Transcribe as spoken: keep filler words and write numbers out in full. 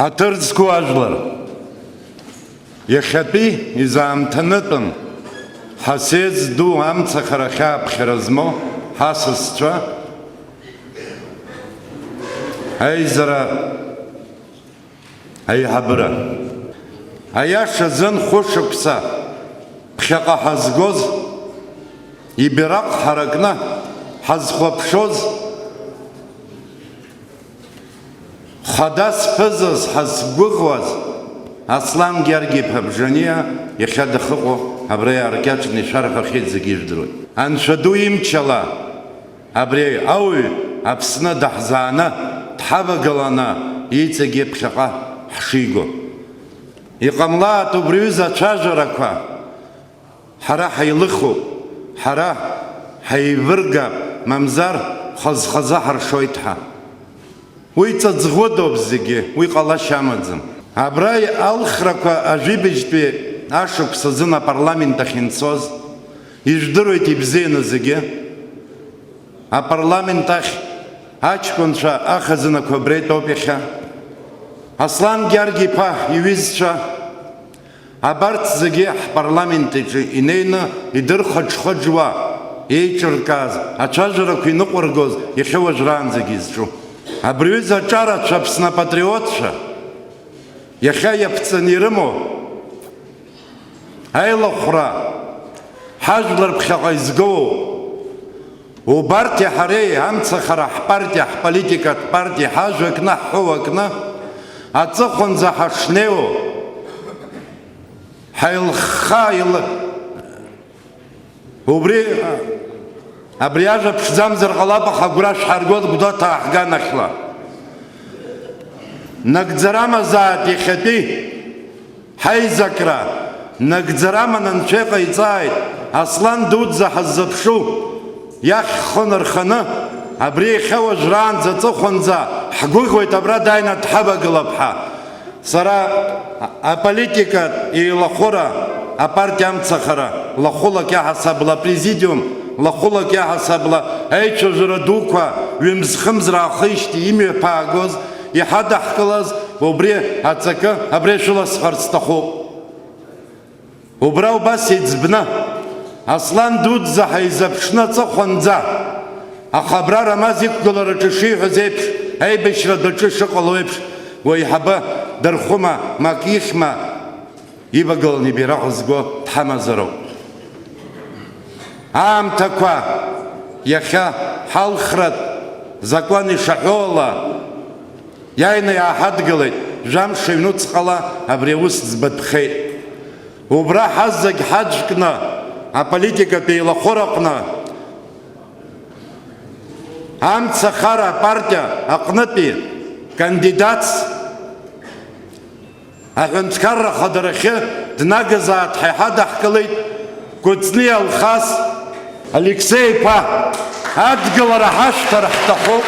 Аҭыр зқәу ажәлар, иахьатәи изаамҭанытәым ҳасеиз ду амцахара хьааԥхьара змоу ҳасасцәа аизара аиҳабыра. Аиаша азын хәышықәса ԥхьаҟа ҳазгоз, ибираҟ ҳаракны ҳазхәаԥшуаз, хадас ԥызас ҳазгәыӷуаз Аслан Гьаргь-иԥа Бжаниа иахьа дахыҟоу абра иааркьаҿны ишәарҳәахьеит, зегьы ижәдыруеит. Анцәа ду имчала абри ауаҩ Аԥсны даҳзааны, дҳавагыланы иҵегьы ԥхьаҟа ҳшиго. Иҟамлааит убри аҩыза ацәажәарақәа ҳара ҳаилыхуп, ҳара ҳаивыргап, мамзар хаз-хазы ҳаршоит ҳәа. Уи ҵаҵӷәыдоуп зегьы, уи ҟалашьа амаӡам. Абра алхрақәа ажәибжьтәи ашықәс азын апарламент ахь инцоз, ижәдыруеит ибзианы зегьы. Апарламент ахь аҷкәынцәа ахазынақәа абреитәоуп иахьа. Аслан Гьаргь-иԥа иҩызцәа, абарҭ зегьы ҳпарламент иҿы инеины идырхыџхыџуа еиҿыркааз, ацәажәарақәа иныҟәыргоз иахьа уажәраанӡагьы изҿу. Абри аҩыза аҿарацәа, Аԥсны апатриотцәа, иахьа иаԥҵаны ирымоу аилахәра ҳажәлар ԥхьаҟа изгоу, убарҭи ҳареи амцахара ҳпартиа, ҳполитикатә партиа, ҳажәа кны, ҳҳәоу акны, аҵыхәанӡа ҳашнеиуоу, ҳаилхха, ил-, убри, абри ажәа ԥшӡамзар ҟалап, аха агәра шәҳаргоит Гәдоуҭа аҳганахьла. Нагӡара амазааит иахьатәи ҳаизакра, нагӡара аман Анцәа иҟаиҵааит, Аслан дуӡӡа ҳаззыԥшу иахь ҳхы нырханы, абри иахьа уажәраанӡа аҵыхәанӡа ҳгәыӷуеит абра дааины дҳавагылап ҳәа. Сара аполитикатә еилахәыра, апартиа амцахара лахәылак иаҳасабала, апрезидиум лахәылак иаҳасабала аицәажәара дуқәа ҩымз-хымз раахижьҭеи имҩаԥаагоз, иҳадаҳкылаз, убри аҵакы абри шәыласҳәарц сҭахуп. Убра убас иӡбны, Аслан дуӡӡа ҳаизаԥшны аҵыхәанӡа, аха абра Рамаз иқәгылараҿы ишиҳәаз еиԥш, аибашьратә аҿы ишыҟало еиԥш, уеиҳабы дырхәыма, Макьихьма ивагыланы ибираҟ зго дҳамазароуп. Аамҭақәа иахьа ҳалхратә закәан ишаҳәо ала, иааины иааҳадгылеит, жәамш ҩнуҵҟала абри аус ӡбатәхеит. Убра ҳазегь ҳаӡәкны аполитикатә еилахәыраҟны амцахара апартиа аҟнытәи кандидатс аҳәынҭқарра ахадарахьы днагазааит ҳәа иҳадаҳкылеит Кәыҵниа Алхас Алексеи-иԥа. Адгылара ҳашәҭар ҳҭахуп.